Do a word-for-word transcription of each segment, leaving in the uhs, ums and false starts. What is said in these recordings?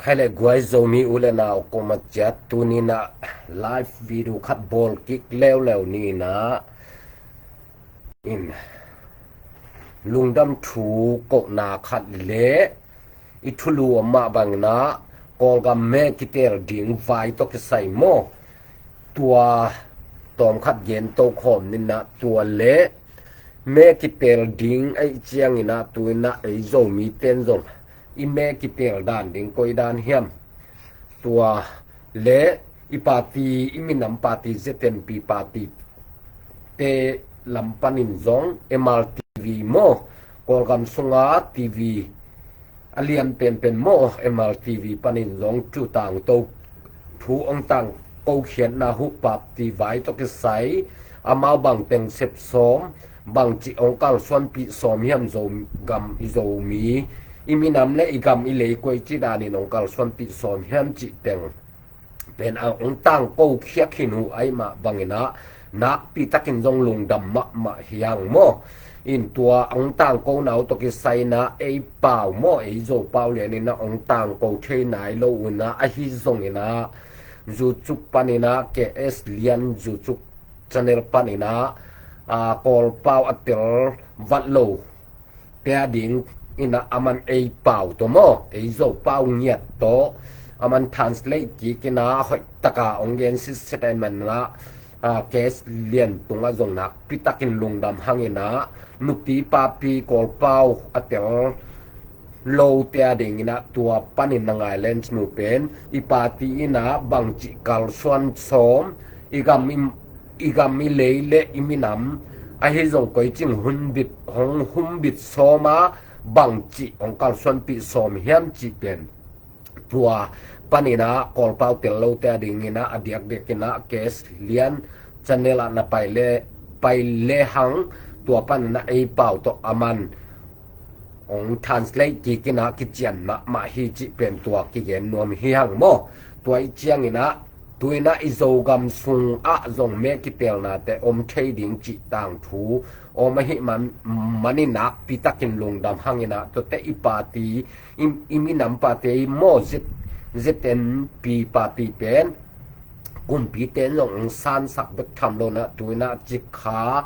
Hai le guai Zomi u le nau koma ciat tuni in ah live video khat bawl kik leuleu ni in ah, in lungdam thu kohna khat le i thulu a mah bangin ah Kawlgam me kiteel ding vai tawh kisai maw, tua tawmkhat gen to khawm ni in ah, tua le me kiteel ding ahih ciangin ah tu in ah ei Zomi ten zong i me kiteel dan ding koi dan hiam, tua le i party, i minam party, Z N P party te lam panin zong M R T V maw, Kawlgam sunga T V a lian penpen maw, M R T V panin zong thu tangto, thu hong tangko khiatna huh party vai tawh kisai amau bang teng sep sawm, bangci hong kalsuanpih sawm hiam, Zogam, i Zomi, i minam le i gam i lei koici danin hong kalsuanpih sawm hiam cih teng pen a hong tangko khiat khin uh ahih mah bangin ah nakpi takin zong lungdam mahmah hi hang maw. In tua hong tangkona uh tawh kisai in ah ei pau maw, ei Zo pau lian in ah hong tangko thei nai lo uh in ah, ahi zongin ah YouTube panin ah K S Lian YouTube channel panin ah, a, Kawl pau a tel vat lo te a dingin ah aman ei pau tawh maw, ei Zo pau ngiat tawh aman translate kik in ah hoih taka hong gen sitset ahih manin ah, a, K S Lian tungah zong nakpi takin lungdam hang in ah, nupi papi Kawl pau a tel lote a dingin ah tua panin na ngai len cin uh pen i party in ah bangci kalsuan sawm, i gam i, i gam i lei le i minam, ahi zong koici in humbit, hong humbit sawm a, bangci hong kalsuanpih sawm hiam cih pen tua panin ah Kawl pau tel lote a dingin ah a diakdiakin ah K S Lian channel ah na pai le, pai le hang, tua panin ah ei pau tawh aman hong translate kik in ah kician mahmah hi cih pen tua kigen nuam hi hang maw. Tua ahih ciangin ah tu in ah i Zogam sungah zong me kiteelnate om thei ding cih tangthu om ahih man, manin nakpi takin lungdam hang in ah, tuate i party, i, i minam party maw, Z, Z N P party pen kumpite in zong hong sansak bek tham lo in ah tu in ah Cikha,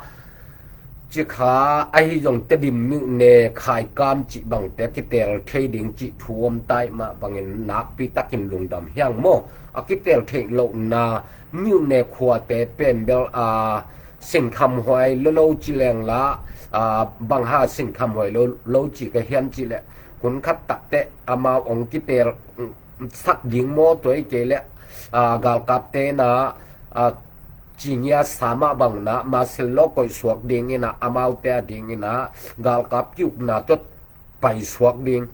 Cikha ahi zong Tedim myone, Khaikam cih bangte kiteel thei ding cih thu om ta ahih mah bangin nakpi takin lungdam hi hang maw. A kiteel theih lohna myone khuate pen bel, a, singkhamhuai lo lo ci leng la, a, bang hang singkhamhuai lo lo ci ka hiam cih leh, hun khat takteh amau hong kiteel sak ding maw, tua hi kei leh, a, galkapte in ah, a, ci ngiat sa mah bangin ah Marshall Law koihsuak dingin ah, amaute a dingin ah galkap ki-ukna tawh paisuak ding.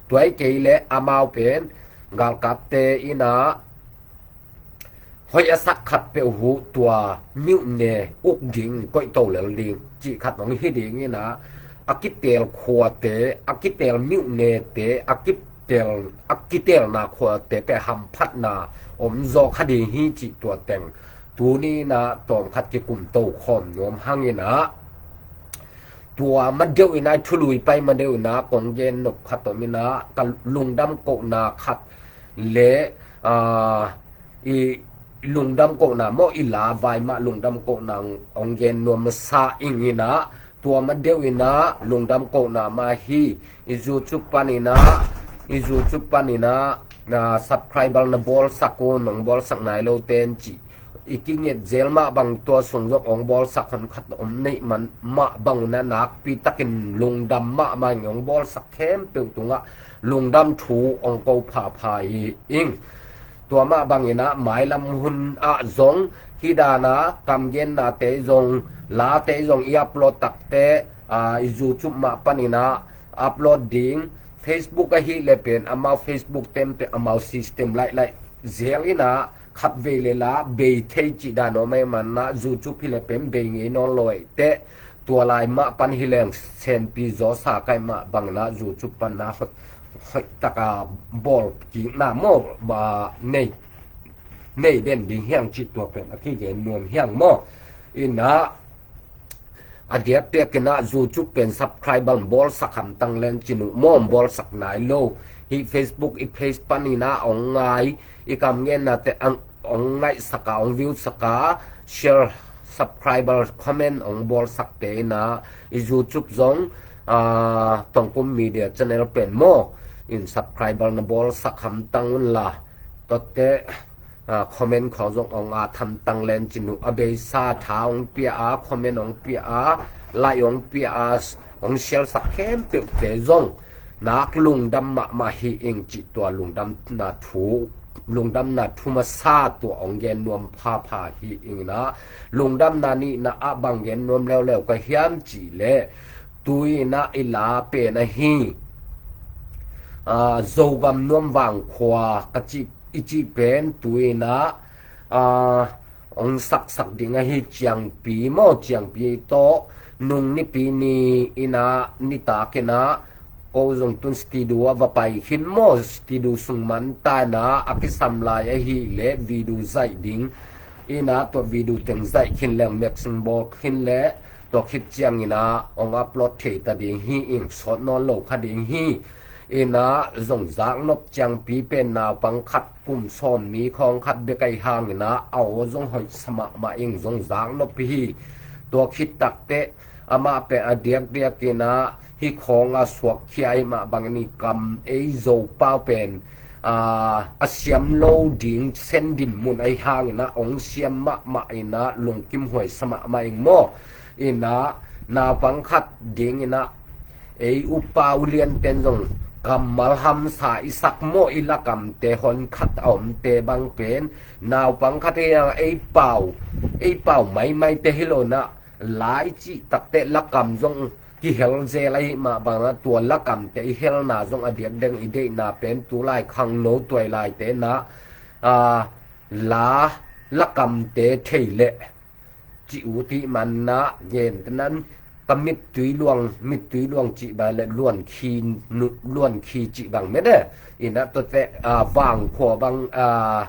Tua hi kei leh amau pen galkapte in ah hoih a sak khat peuh uh tua myone uk ding, koihto lel ding cih khat hong hi dingin ah, a kiteel khuate, a kiteel myonete, a kiteel, a kiteelna khuate pen hamphatna om zaw kha ding hi cih tua teng tuni in ah tawmkhat kikumto khawm nuam hang in ah, tua ma deuh in ah, thului pai ma deuh in ah kong gen nop khat om in ah, ka lungdam kohna khat le, a, i lungdam kohna maw, i la vai mah lungdam kohna hong gen nuam masa ing in ah, tua ma deuh in ah lungdam kohna mah hi. I YouTube panin ah, i YouTube panin ah, na subscriber na bawlsak un, hong bawlsak nai lote in cih i kinget zel mah bang tua sung zong hong bawlsak hon khat om neih man mah bang un ah nakpi takin lungdam mahmah ing. Hong bawlsak khempeuh tungah lungdam thu hong ko phapha hi ing. Tua mah bangin ah mailam hun ah zong hih dan a kamgennate zong, late zong i upload takteh, a, i YouTube mah panin ah upload ding. Facebook ahih leh pen amau Facebook temte amau system laih laih zel in ah, khatvei le la bei thei cih dan om ahih manin ah, YouTube hi leh pen bei ngei nawn lo ahih teh, tua lai mah pan hi leng senpi zawsa ka hih mah bangin ah YouTube pan ah hoih, hoih taka bawl kikna maw, ba, nei, nei den ding hi hang cih tua pen a kigen nuam hi hang maw. In ah, a diakdiakin ah YouTube pen subscriber bawlsak hamtang len cin uh maw, bawlsak nai lo. hih Facebook i page panin ah hong ngai, i kam gennate hong ngaihsak a, hong viewsak a, share, subscriber, comment hong bawlsakte in ah, i YouTube zong, ah, Tuangkum Media channel pen maw, in subscriber na bawlsak hamtang unla, tuate, ah, comment khawng zong hong at hamtang len cin uh. A beisa tha hong pia a, comment hong pia a, like hong pia a, hong share sak khempeuhte zong nak lungdam mahmah hi ing cih tua lungdamna thu, lungdamna thu masa tua hong gen nuam phapha hi ing in ah, lungdamna nihna ah bang gen nuam leuleu ka hiam cih leh, tu-in ah i la pen ahi, ah, Zogam Nuamvang khua ka cih, i cih pen tu-in ah, ah, hong saksak ding ahi. Ciangpi maw, Ciangpi tawh nung Nipi ni in ah, nitak in ah, ko zong tun studio ah va pai khin maw, studio sung man ta in ah, a kisam lai ahih leh video zaih ding in ah, tua video teng zaih khin leng, mixing bawl khin leh, tua khit ciangin ah hong upload thei ta ding hi ing, sawt nawn lo kha ding hi. In ah zong zaknop, Ciangpi pen naupang khat, kum sawm ni khawng khat bek ahi hangin ah, a aw zong hoihsa mahmah ing, zong zaknop hi. Tua khit takteh amah pen a diakdiak in ah hih khawng a suakkhia ahih mah bangin, i kam, ei Zopau pen, ah, a siam lo ding sen dinmun ahi hangin ah, hong siam mahmah in ah lungkimhuaisa mahmah ing maw. In ah naupang khat ding in ah, ei upa ulianten zong kammal hamsa i sak maw, i lakamte honkhat a omte bang pen, naupang khat hi a, ei pau, ei pau maimaite hi lo in ah, la i cih takteh lakam zong kihel zel ahih mah bangin ah, tua lakamte i helna zong a diakdiak i deihna pen, tulai khangno tuailaite in ah, ah, la, lakamte thei leh cih uh tih manin ah, gentehna-in ka mittui luang, mittui luang cih bang leh luankhi, luankhi cih bang mede. In ah tuate, ah, Vang khua bang, ah,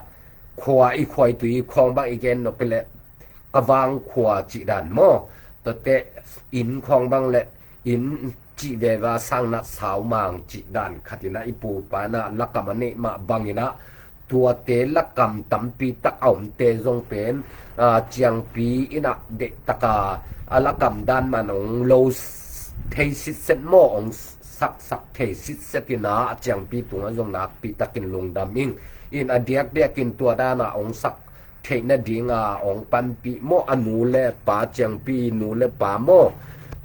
khua i, khua i tui khawng bang i gen nop leh, ka Vang khua cih dan maw, tuate inn khawng bang leh, inn cih veve a, sang in ah Saumang cih dan khat in ah i pu i pa in ah lakam a neih mah bangin ah, tuate lakam tampi tak a omte zong pen, ah, Ciangpi in ah deihtak a, a lakam dan man hong lo thei sitset maw, hong saksak thei sitset in ah, Ciangpi tungah zong nakpi takin lungdam ing. In a diakdiakin tua dan a hong sak theih nading a hong panpih maw, a nu le pa, Ciangpi nu le pa maw,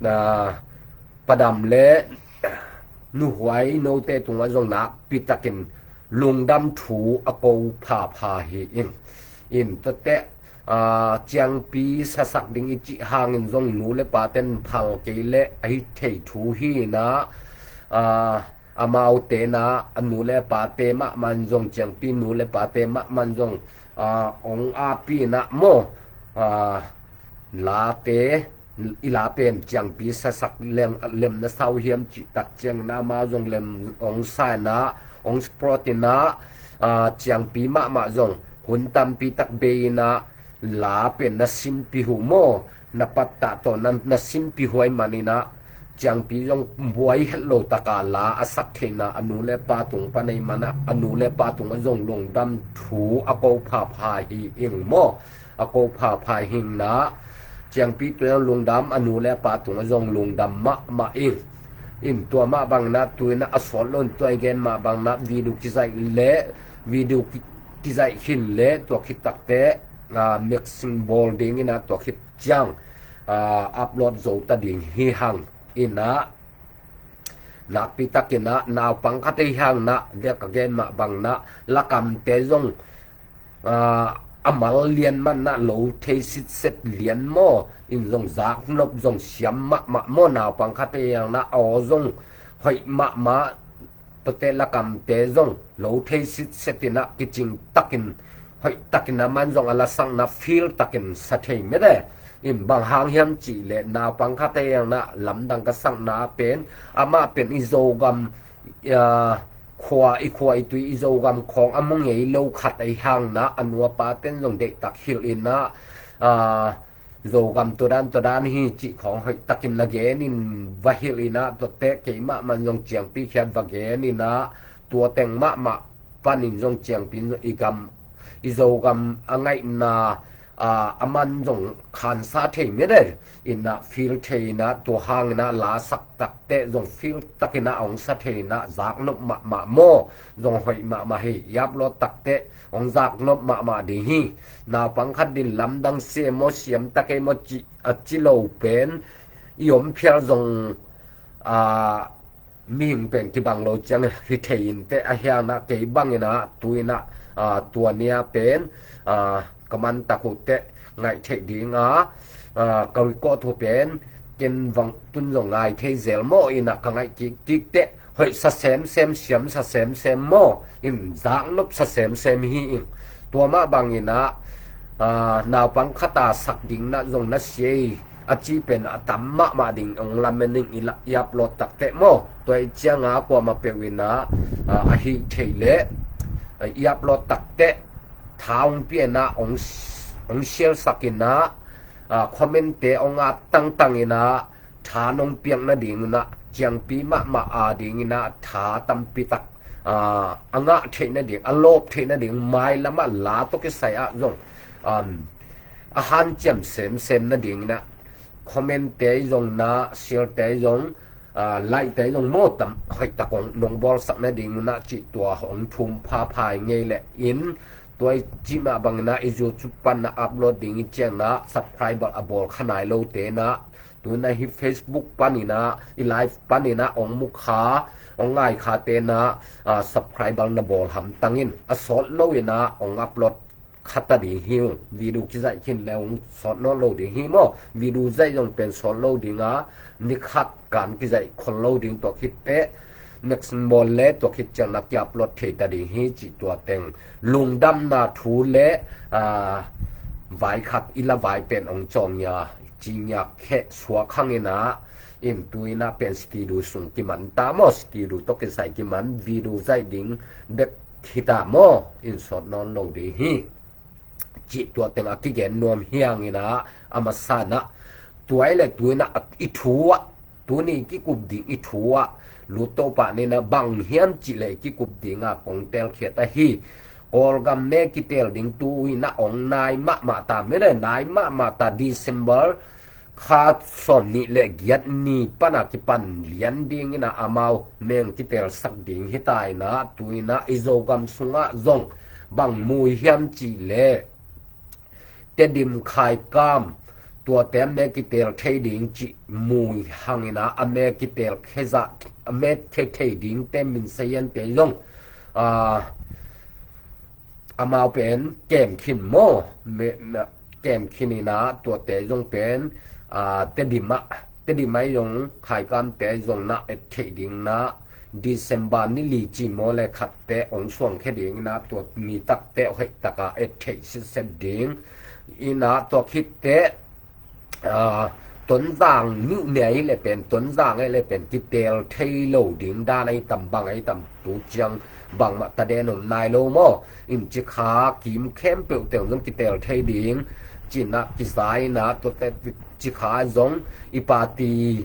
na, Pa Dam le Nu Huai, note tungah zong nakpi takin lungdam thu a ko phapha hi ing. In tuate, ah, Ciangpi sasak ding i cih hangin zong nu le paten phal kei leh a hi thei thu hi in ah, ah, amaute in ah, a nu le pate mahmah in zong, Ciangpi nu le pate mahmah in zong, ah, hong apih in ah maw, ah, late, i la pen Ciangpi sasak lem, lem na sa uh hiam cih tak ciangin ah, amau zong lem hong sa in ah, hong support in ah, ah, Ciangpi mahmah zong hun tampi tak bei in ah, la pen na simpih uh maw, na pattah tawh na, na simpih uh ahih manin ah, Ciangpi zong buai het lo taka la a sak theihna a nu le pa tung pan ahih manin ah, a nu le pa tungah zong lungdam thu a ko phapha hi ing maw, a ko phapha hi ing in ah, Ciangpi tungah lungdam, a nu le pa tungah zong lungdam mahmah ing. In tua mah bangin ah, tu-in ah a sawt lo in tua i gen mah bangin ah, video kizaih leh, video ki, kizaih khin leh, tua khit takteh, ah, mixing bawl ding in ah, tua khit ciang, ah, upload zo ta ding hi hang. In ah, nakpi takin ah, naupang khat ahi hangin ah, dia ka gen mah bangin ah, lakamte zong, ah, a mal lian man ah, lo thei sitset lian maw, in zong zaknop, zong siam mahmah maw, naupang khat ahi hangin ah, a aw zong hoih mahmah, tuate lakamte zong lo thei sitset in ah, kicing takin, hoih takin, aman zong a lasakna feel takin sa thei mede. In bang hang hiam cih leh, naupang khat ahi hangin ah, lamdang ka sakna pen, amah pen i Zogam, ah, khua, i khua i tui, i Zogam khawng a mu ngei lo khat ahi hangin ah, a nu a paten zong deihtak hilh in ah, ah, Zogam tua dan, tua dan hi cih khawng hoih takin na gen in va hilh in ah, tuate keimah man zong Ciangpi khiat va gen in ah, tua teng mahmah panin zong ciangpi in zong i gam, i Zogam a ngaihna, a, a man zong khansa thei mene inah feel thei inah tua hang inah lasak takteh zong feel tak inah a hong sa thei inah zaknop mahmah maw, zong hoih mahmah hi. I upload takteh hong zaknop mahmah ding hi. Naupang khat din lamdang se maw, siam tak ei maw, ci, a ci lo pen i om phial zong, a, mihing pen kibang lo ciang hi thei inteh, a hianah kei bang inah tu inah, a, tua nia pen, a, ka man tak uh teh ngaih theih ding a, a, ka record uh pen ken vang tun zong ngai thei zel maw inah ka ngaih kik kik teh hoih sa semsem, siam sa semsem maw, in zaknop sa semsem hi in. Tua mah bang inah, a, naupang khat a sak ding na zong na sia ei a ci pen a tam mahmah ding hong lamen ing i la, i upload takteh maw. Tua i cianga kuamah peuh inah, a, a hih thei leh, a, i upload takteh tha hong pia inah hong, hong share sak inah, a, comment te hong at tangtang inah tha nong piak nading inah ciangpi mahmah a ding inah tha tampi tak, a, a ngah theih nading, a lawp theih nading, mailam ah la tawh kisai ah zong, um, a hanciam semsem nading inah comment te zong na, share te zong, a, like te zong maw, tam hoih tak hong nong bawlsak nading inah cih tua hong thum phapha i ngei leh in, tua i cih mah bang inah i YouTube pan na upload ding i ciang na subscriber a bawl kha nai lo te na, tu na hi Facebook pan inah, i live pan inah hong mu kha, hong ngai kha te na, a, subscriber na bawl hamtang in, a sawt lo inah hong upload kha ta ding hi ung. Video kizaih khin le hong sawt nawn lo ding hi maw. Video zaih zong pen sawt lo ding a, ni khat kan kizaih khol lo ding, tua khit teh next bawl le tua khit ciang na ki upload thei ta ding hi cih tua teng lungdamna thu le, a, vai khat i la vai pen hong cawng ia, ci ngiak kheh suak hang inah, in tu inah pen studio sung kiman ta maw, studio tawh kisai kiman, video zaih ding bek hi ta maw, in sawt nawn lo ding hi. Cih tua teng a kigen nuam hi hang inah, a masa inah tua i le tu inah i thu ah, tuni kikup ding i thu ah lut to pah ni inah bang hiam cih le i kikup ding a kong telkhiat ahi. Kawlgam me kitel ding tu inah hong nai mahmah ta, mene nai mahmah ta, December kha sawm nih le giat ni pan a kipan lian ding inah amau meng kitelsak ding hi ta inah, tu inah i Zogam sungah zong bang mui hiam cih le Tedim, Khaikam, tuate a me kitel thei ding cih mui hang inah a me kitel khezah, a me khe thei ding te min sayan te zong, a, amau pen kem khin maw, me, me, kem khin inah tuate zong pen, a, Tedim ah, Tedim ah zong Khaikam te zong na et theih ding na, December ni li ci maw le khat te hong suang khe ding inah tua mi tak te hoih tak a et theih sitset ding inah, tua khit teh, a, Tonzang nuh ne ahi le pen, Tonzang ahi le pen kitel thei lo ding dan ahi tam, bang ahi tam, tu ciang bangmah taden om nai lo maw. In Cikha kim khempeuh teng zong kitel thei ding ci inah kiza inah, tuate Cikha zong i party,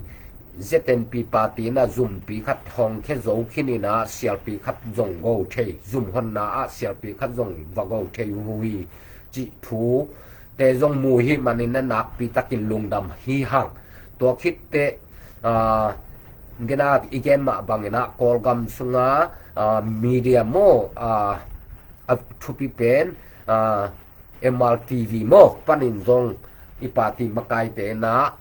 Z N P party inah zumpi khat hong khe zo khin inah sialpi khat zong go thei, zum honna ah sialpi khat zong va go thei uh hi cih thu te zong mu hi manin na nakpi takin lungdam hi hang. Tua khit teh, a, gena i gen mah bang inah Kawlgam sunga, a, media maw, a, a thupi pen, a, M R T V maw panin zong i party makaite inah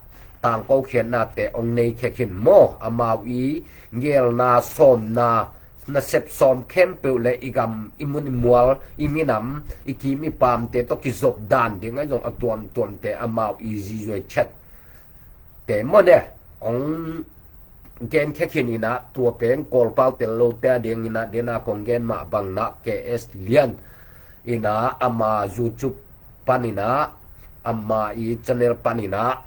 tangko khiatnate hong nei khe khin maw, amau i gelna sawmna, nasep sawm khempeuh le i gam, i mun i mual, i minam, i kim i pamte tawh kizop dan ding ahi zong a tuamtuamte amau i zizuai chet te maw ne hong gen khe khin inah, tua pen Kawlpau tel lote a ding inah, dena kong gen mah bang inah K S Lian inah ama YouTube pan inah, ama i channel pan inah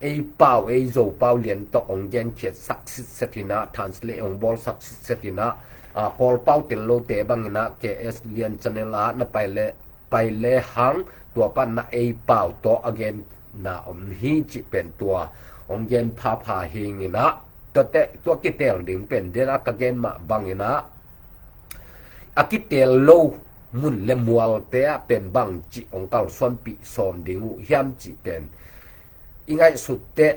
ei pau, ei Zopau lian tawh hong genkhiat sak sitset inah, translate hong bawl sak sitset inah, a, Kawlpau tel lote bang inah K S Lian channel ah na pai le, pai le hang, tua pan na ei pau tawh a genna om hi cih pen tua hong gen phapha hi ing inah, tua teh, tua kitel ding pen dena ka gen mah bang inah a kitel lo mun le mualte ah pen bangci hong kalsuanpih sawm ding uh hiam cih pen i ngaihsut teh,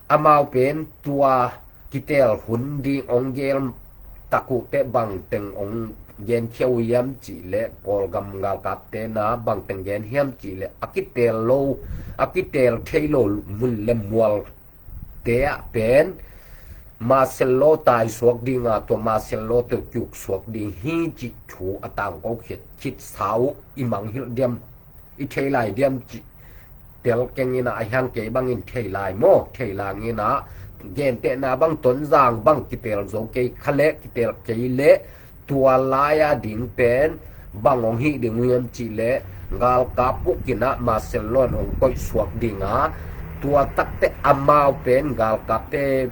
amau pen tua kitel hun ding hong gel tak uh teh bangteng hong genkhia uh hiam cih leh, Kawlgam galkapte na bangteng gen hiam cih leh, a kitel lo, a kitel thei lo mun le mual te ah pen martial law taisuak ding a, tua martial law tawh kiuksuak ding hi cih thu a tangko khit khit sa uh. I mangngilh diam, i thei lai diam cih tel keng in ah, a hiang kei bangin thei lai maw, thei lang in ah, gentehna bang Tonzang bang kitel zo kei kha leh, kitel kei leh, tua lai-a ding pen bang hong hih ding uh hiam cih leh, galkap uk in ah martial law in hong koihsuak ding a, tua tak teh amau pen galkapte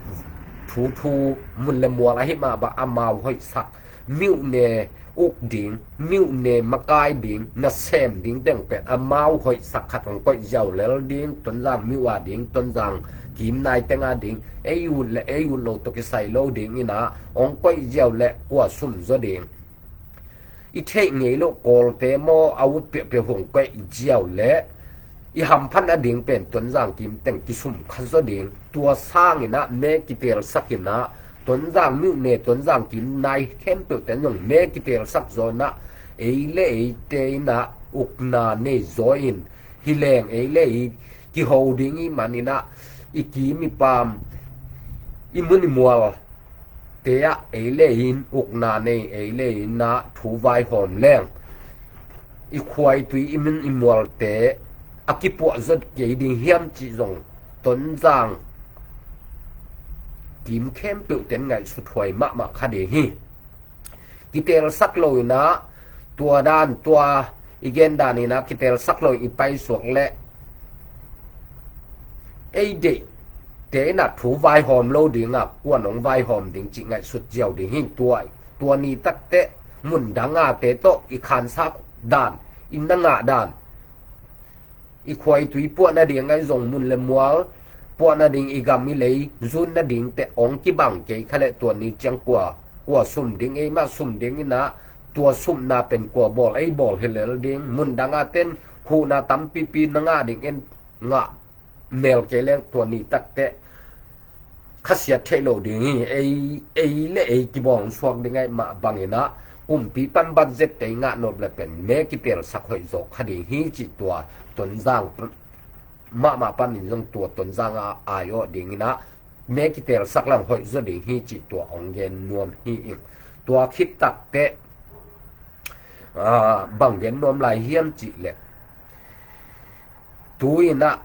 thu thu mun le mual ahi mah bang amau hoihsak, myone uk ding, myone makai ding, nasem ding teng pen amau hoihsak khat hong koih ziau lel ding, Tonzang myo a ding, Tonzang kim nai teng a ding, ei ut le ei ut lo tawh kisai lo ding in ah hong koih ziau leh kua sum zaw ding? I theih ngei loh Kawlte maw, a ut peuhpeuh hong koih ziau leh i hamphat nading pen Tonzang kim teng kisum kha zaw ding. Tua sang in ah me kitelsak in ah, Tonzang myone, Tonzang kim nai khempeuhte in zong me kitelsak zaw in ah, ei le eite in ah ukna nei zaw in, hi leng ei le ei kiho ding i hih man in ah, i kim i paam, i mun i mual te ah ei le ei in ukna nei, ei le ei in ah thu vaihawm leng, i khua i tui, i mun i mualte a kipuah zaw kei ding hiam cih zong Tonzang kim khempeuhte in ngaihsut huai mahmah kha ding hi. Kitelsak lo in ah, tua dan, tua i gen dan in ah kitelsak lo in i paisuak leh, ei deihte in ah thu vaihawm lo ding a, kuan hong vaihawm ding cih ngaihsut ziau ding hi. Tua, tua ni tak teh mun dang a te tawh i khansak dan, i na ngah dan, i khua i tui puah nading ahi zong, mun le mual puah nading, i gam i lei zun nading teh hong kibang kei kha leh, tua ni ciang kua, kua sum ding, ei mah sum ding in ah, tua sumna pen kua bawl, ei bawl hi lel ding. Mun dang a ten huhna tampipi na ngah ding, en ngah mel kei leng, tua ni tak teh khasiat theih lo ding hi. Ei, ei le ei kibawl suak ding ahih mah bang in ah, kumpi pan budget te i ngah nop leh pen me kitelsak hoih zaw kha ding hi cih tua Tonzang mahmah panin zong tua Tonzang a aiawh ding in ah, me kitelsak lang hoih zaw ding hi cih tua hong gen nuam hi ing. Tua khit tak teh, ah, bang gen nuam lai hiam cih leh, tu in ah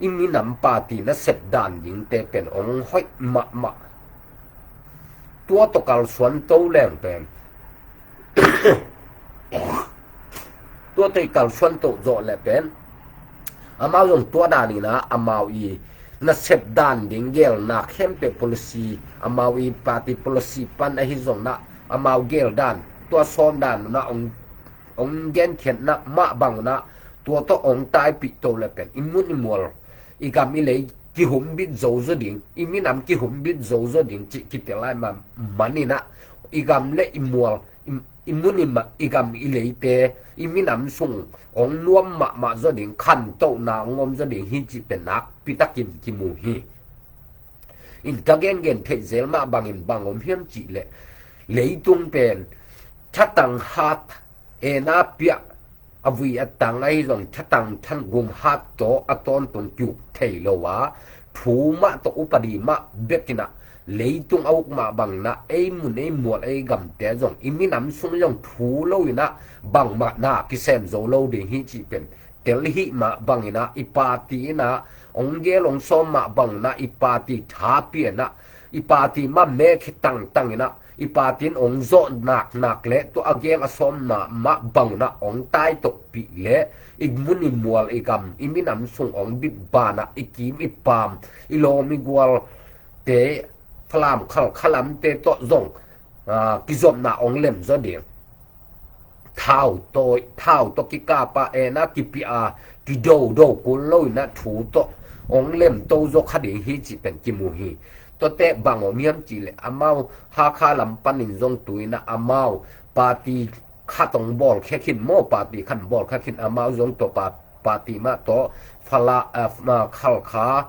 i minam party nasep dan dingte pen hong hoih mahmah. Tua tawh kalsuan to leng pen, tua tawh i kalsuan to zawh leh pen, amau zong tua dan in ah amau i nasep dan ding gelna khempeuh policy, amau i party policy pan ahi zong in ah, amau gel dan, tua sawm dan un ah hong, hong genkhiatna mah bang un ah, tua tawh hong taipih to leh pen, i mun i mual, i gam i lei kihumbit zo zaw ding, i minam kihumbit zo zaw ding cih kitel lai mah man in ah, i gam le i mual, i, i mun i ma-, i gam i leite, i minam sung hong nuam mahmah zaw ding, khantohna hong om zaw ding hi cih pen nakpi takin kimu hi. In ka gengen theih zel mah bangin bang om hiam cih leh, leitung pen thatang hat, en a piah, a vui a tang ahi zong thatang than gum hat tawh a tawntung kiuk thei lo a, thu mah tawh upadi mah bek in ah leitung a uk mah bang in ah, ei mun ei mual ei gamte zong, i minam sung zong thu lo in ah bangmah na kisem zo lo ding hi cih pen tel hih mah bang in ah, i party in ah hong gel hong sawm mah bang in ah, i party tha pia in ah, i party mah me khitangtang in ah, i party in hong zawh naknak leh tua a gel a sawmna mah bang un ah hong taitokpih leh, i mun i mual, i gam, i minam sung hong bit ban ah, i kim i paam, i lawm i gualte, Falam Khalkha lamte tawh zong, ah, kizopna hong lem zaw ding. Thau tawh, thau tawh kikap a, en a kipia a, kidodo kul lo in ah thu tawh hong lemto zaw kha ding hi cih pen kimu hi. Tuate bang om hiam cih leh amau Hakha lam panin zong tu-in ah amau party khat hong bawlkhia khin maw, party khat hong bawlkhia khin, amau zong tua pa, party mah tawh Fala, ah, Khalkha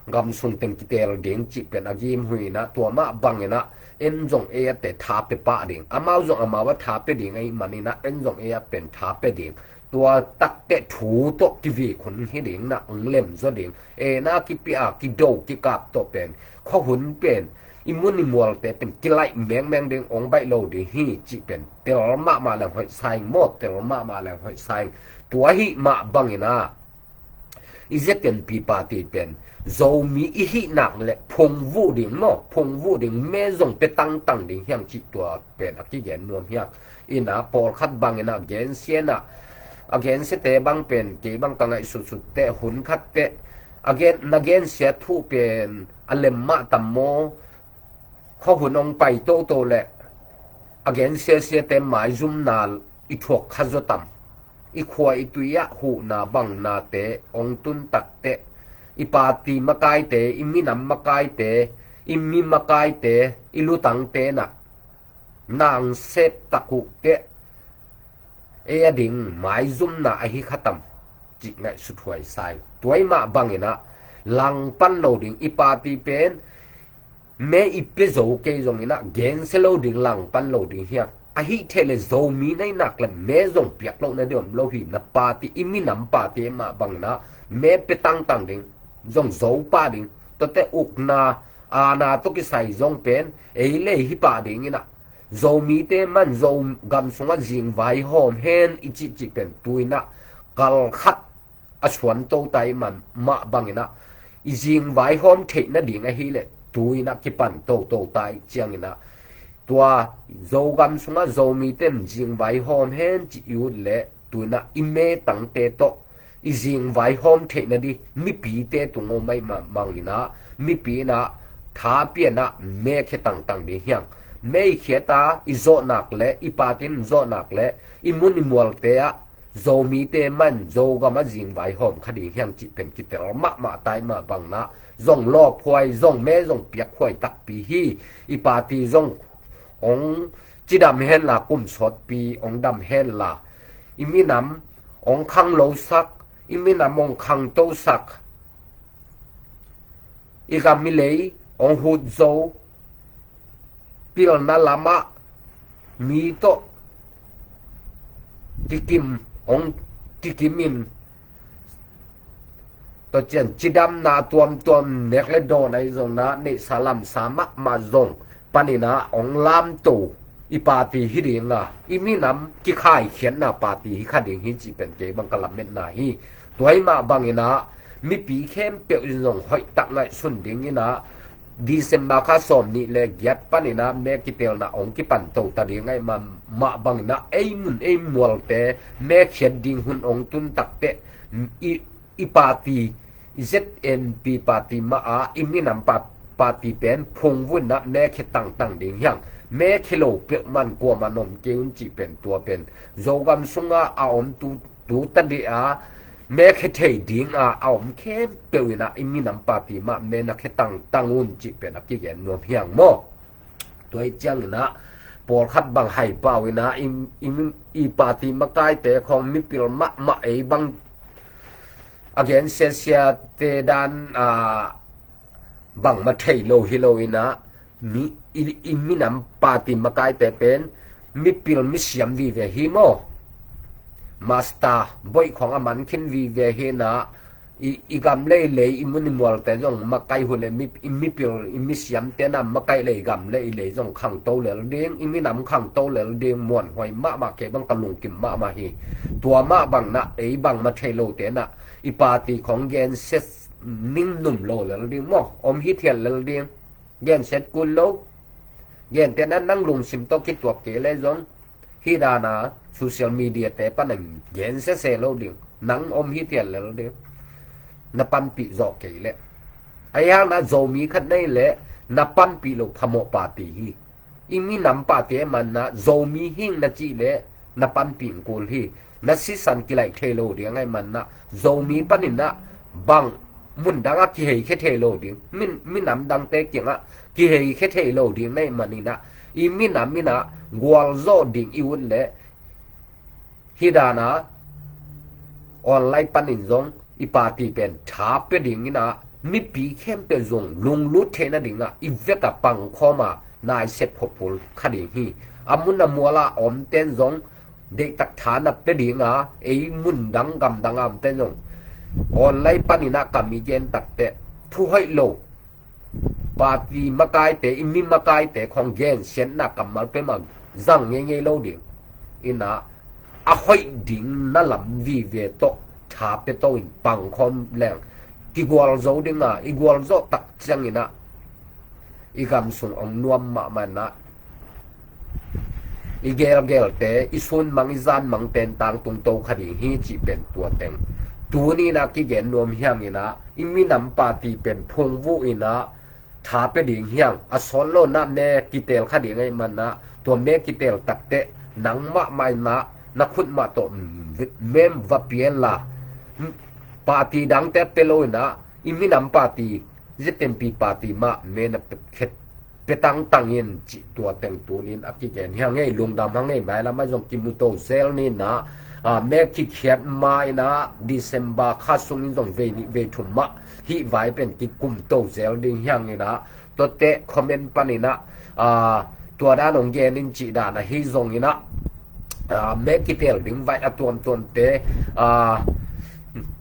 gam sung teng kiteel ding cih pen a gim uh hi-in ah, tua mah bangin ah en zong ei a te tha pia pah ding, amau zong amau a tha pia ding ahih manin ah en zong ei a pen tha pia ding. Tua takteh thu tawh kivik hun hi ding, na hong lemzaw ding. Ei na kipia, kido, kikap tawh pen khuahun pen, i mun i mualte pen kilaih mengmeng ding, hong baih lo ding hi cih pen tel mahmah leng hoih sa ing maw, tel mahmah leng hoih sa ing. Tua ahih mah bangin ah i Z N P party pen Zomi i hih nak leh phungvuh ding maw, phungvuh ding, me zong pia tangtang ding hi hang cih tua pen a kigen nuam hi hang. In ah pawlkhat bangin ah gensia in ah, a gensiate bang pen kei bang ka ngaihsutsut teh, hun khat teh a gen, na gensia thu pen a lem mah tam maw, khuahun hong pai toto leh a gensiasiate maizumna i thuak kha zaw tam? I khua i tui ah huhna bangnate hong tun takteh, i party makaite, i minam makaite, i mi makaite, i lutangte in ah na hong sep tak uh teh ei a ding maizumna ahi kha tam cih ngaihsut huai sa ing. Tua ahih mah bangin ah langpan lo ding, i party pen me i pia zo kei zongin ah gensia lo ding, langpan lo ding hi hang. Ahih theih leh Zomi na hih nak leh me zong piak loh na ding om lo hi. Na party, i minam party mah bangin ah me pia tangtang ding, zong zo pah ding. Tuate ukna, aana tawh kisai zong pen ei leh hih pah dingin ah, Zomite mah in Zogam sungah zingvaihawm hen i cihcih pen tu-in ah kal khat a suan to ta ahih mah bangin ah, i zingvaihawm theih nading ahih leh tu-in ah kipan toto ta ahih ciangin ah, tua Zogam sungah Zomite in zingvaihawm hen cih i ut leh tu-in ah i metangte tawh i zingvaihawm theih nading mipite tung om ahih mah bangin ah, mipi in ah tha pia in ah me khia tangtang ding hi hang. Me i khiat a, i zawh nak leh, i party in zawh nak leh, i mun i mualte ah Zomite mah in Zogam ah zingvaihawm kha ding hi hang cih pen kitel mahmah ta ahih mah bangin ah, zong lawphuai, zong me zong piakhuai takpi hi. I party zong hong cidam henla, kum sawtpi hong dam henla, i minam hong khanglosak, i minam hong khangtosak, i gam i lei hong hut zo, pilna lamah mi tawh kikim, hong kikim in, tua ciang cidamna tuamtuam, nek le dawn ahi zongin ah, neihsa lamsa mahmah zong panin ah hong lamto i party hi ding a, i minam kikhaikhiatna party hi kha ding hi cih pen kei bang ka lametna hi. Tua ahih mah bangin ah mipi khempeuh in zong hoihtak ngaihsun dingin ah, December kha sawmnih le giat panin ah me kitelna hong kipan to ta ding ahih mah bangin ah, ei mun ei mualte me khiat ding hun hong tun takteh, i, i party, i Z N P party mah ah, i minam pa-, party pen phungvuh in ah me khia tangtang ding hi hang. Me khia lo peuhmah in kuamah in om kei un cih pen tua pen Zogam sungah a om tu, tu ta ding a, me khia thei ding a, a om khempeuh in ah i minam party mah me na khia tangtang un cih pen a kigen nuam hi hang maw. Tua ahih ciangin ah pawlkhat bang haipau in ah, i, i, i party makaite khawng mipil mahmah, ei bang a gensiasiate dan, ah, bangmah thei lo hi lo in ah, mi, i, i minam party makaite pen mipil misiam vive hi maw. Master boih khawng a man khin vive hi in ah, i, i gam le i lei, i mun i mualte zong makaih uh leh, mi, i mipil, i misiamte in ah makaih leh i gam le i lei zong khangto lel ding, i minam khangto lel ding, muanhuai mahmah, kei bang ka lungkim mahmah hi. Tua mah bangin ah ei bangmah thei lote in ah i party khawng gensia ningnum lo lel ding maw, om hithiat lel ding. Gensia kul lo. Gentehna, nang lungsim tawh kituak kei leh zong, hih dan a social media te pan a gensia se lo ding, nang om hithiat lel ding, na panpih zawh kei leh. Ahi hang in ah Zomi khat na hih leh na panpih loh phamawh party hi. I minam party ahih manin ah, Zomi hi ing na cih leh na panpih kul hi. Na sisan kilaih thei lo ding ahih manin ah, Zomi panin ah bang mun dangah kihei khia thei lo ding, min, minam dangte kiangah kihei khia thei lo ding na hih maninah, i minam inah gualzawh ding i ut leh hih danah online panin zong i party pen tha pia dinginah mipi khempeuh zong lunglut theih nadingah i vekah pangkhawm a naisep khuaphul kha ding hi. A mun a mualah a omten zong deihtak tha na pia dinga, ei mun dang gam dangah a omten zong online paninah ka mi gen takteh thuhoih lo party makaite, i mi makaite khong gensiatna kammal peuhmah zang ngeingei lo ding. Inah a hoih ding na lam vive tawh tha pia to in pangkhawm leng kigualzo dinga, i gualzawh tak cianginah i gam sung ong nuam mahmah inah i gelgelte, i sunmang i zanmang tentang tungto kha ding hi cih pen tua teng. Tuninah kigen nuam hianginah i minam party pen phungvuh inah tha pia ding hiang, a sawt lo inah me kitel kha ding ahih manah tua me kitel takteh nang mahmah inah na khut mah tawh mem va pianla, party dangte pia lo inah i minam party, ZNP party mah me na pia khet pia tangtang in cih tua teng tunin a kigen hiang ei, lungdam hang ei, mailam ah zong kimu to zel ninah, a, me kikhiat ma inah December kha sungin zong vei nih vei thum mah hih vai pen kikum to zel ding hianginah, tuate comment paninah, a, tua dan ong gen in cih dan ahi zonginah, a, me kitel ding vai a tuamtuamte, a,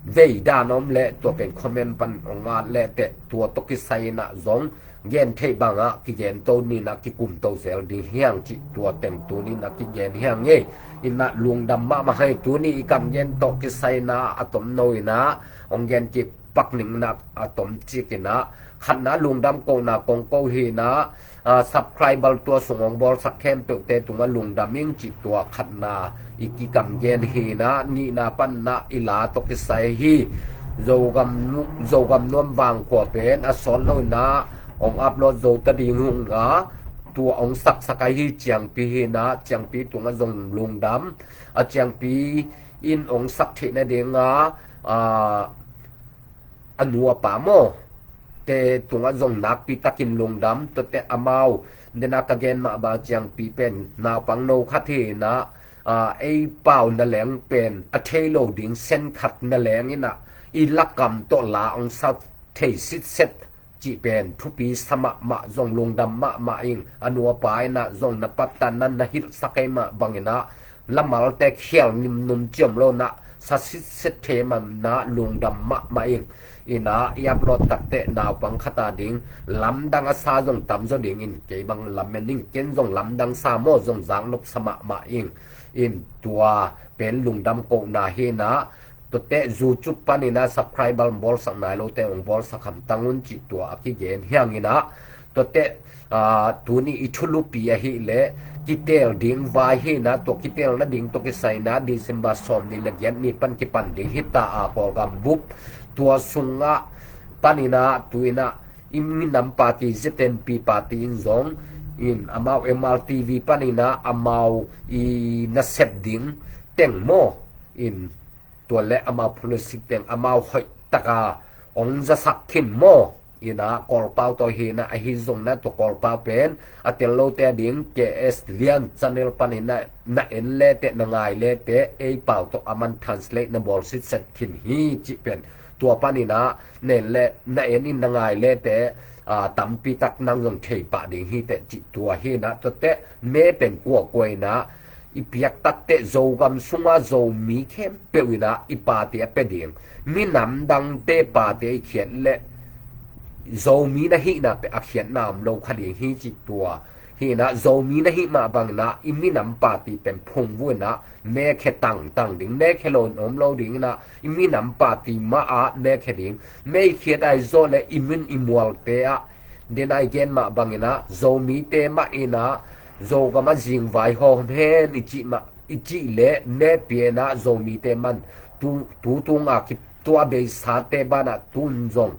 vei dan om leh tua pen comment pan ong at leh teh tua tawh kisai inah zong gen theih bangah kigen to ninah kikum to zel ding hiang cih tua teng tuninah kigen hiang ei. Inah lungdam mahmah hei, tuni i kam gen tawh kisai inah a tomno inah ong gen kik pak ning inah a tomcik inah khatna lungdam kohna kong ko hi inah, a, subscriber tua sung ong bawlsak khempeuhte tungah lungdam ing cih tua khatna i kikam gen hi inah, nihna panah i la tawh kisai hi. Zogam nu-, Zogam nuam vang khua pen a sawt lo inah ong upload zo ta ding hung a, tua ong saksak ahi Ciangpi hi inah, Ciangpi tungah zong lungdam. A Ciangpi in ong sak theih nadinga, a, a nu a pa maw te tungah zong nakpi takin lungdam. Tuate amau dena ka gen mah bang Ciangpi pen naupang no khat hi inah, a, ei pau na leng pen a thei lo ding sen khat na leng inah i lakam tawh la ong sa thei sitset cih pen thupi sa mahmah, zong lungdam mahmah ing. A nu a pa inah zong na pattan nan na hilhsak ei mah banginah lamalte khial nimnum ciam lo inah sa sitset thei manah lungdam mahmah ing. Inah i upload takteh naupang khata ding lamdang a sa zong tamzaw dingin kei bang lamen ing, ken zong lamdang sa maw zong zaknop sa mahmah ing. In tua pen lungdam kohna hi inah, tuate YouTube paninah subscriber bawlsak nai lote ong bawlsak hamtang un cih tua a kigen hianginah, tuate, a, tuni i thulupi ahih leh kitel ding vai hi inah, tua kitel nading tawh kisai inah December sawm nih le giat ni pan kipan ding hi ta a, Kawlgam bup tua sungah paninah tu inah i minam party, ZNP party in zong in amau MRTV paninah amau i nasep ding teng maw, in tua le amau policy teng amau hoih taka ong zasak khin maw. Inah Kawlpau tawh hi inah, ahi zong inah tua Kawlpau pen a tel lote a ding KS Lian channel paninah na en leteh na ngai leteh ei pau tawh aman translate na bawl sitset khin hi cih pen tua paninah na en le, na en in na ngai leteh, a, tampi tak nang zong thei pah ding hiteh cih tua hi inah, tuate me pen kuakua inah i piak takteh Zogam sungah Zomi khempeuh inah i party a pia ding. Minam dangte party a i khiat leh Zomi na hihna pen a khiatna om lo kha ding hi cih tua hi inah, Zomi na hih mah banginah i minam party pen phungvuh inah mekhia tangtang ding, mekhia lo in om lo dinginah i minam party mah ah mekhia ding. Me i khiat ahi zawh leh i min i mualte ah, dena i gen mah banginah Zomite mah inah Zogam ah zingvai hawm hen i cih mah, i cih leh me pia inah Zomite man tu, tu tunga ki tua beisate banah tun zong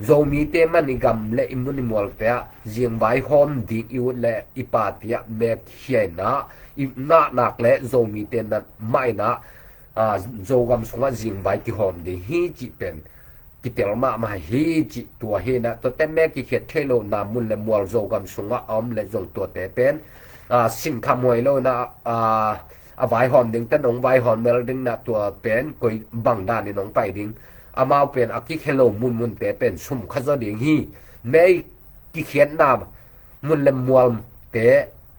Zomite man i gam le i mun i mualte ah zingvai hawm ding i ut le i party ah mekhia inah i ngahnak le Zomite na mah inah, a, Zogam sungah zingvai kihawm ding hi cih pen kitel mahmah hi cih tua hi inah, tuate me kikhiat thei lohna mun le mual Zogam sungah a om le zong tuate pen, a, sinkham huai lo inah, a, a vaihawm ding ten hong vaihawm mel ding inah tua pen koi bang danin hong pai ding. Amau pen a kikhia lo munmunte pen sum kha zaw ding hi. Me kikhiatna mun le mualte,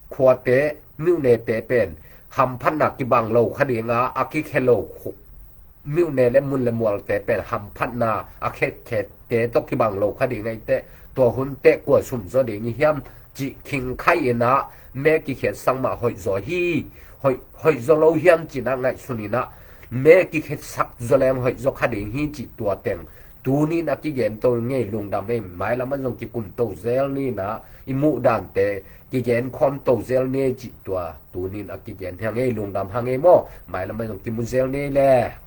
khuate, myone te pen hamphatna kibang lo kha ding a, a kikhia lo khu-, myone le mun le mualte pen hamphatna a khetkhiatte tawh kibang lo kha ding ahih teh, tua hun teh kua sum zaw ding hi hiam cih khingkhai inah, me kikhiatsak mah hoih zaw hi, hoih, hoih zaw lo hiam cih inah ngaihsun inah, me kikhiatsak zaw leng hoih zaw kha ding hi cih tua teng tunin a kigen to ngei, lungdam ei. Mailam ah zong kikum to zel ni inah, i muh dante kigen khawm to zel ni cih tua tunin a kigen hi hang ei, lungdam hang ei maw. Mailam ah zong kimu zel ni le.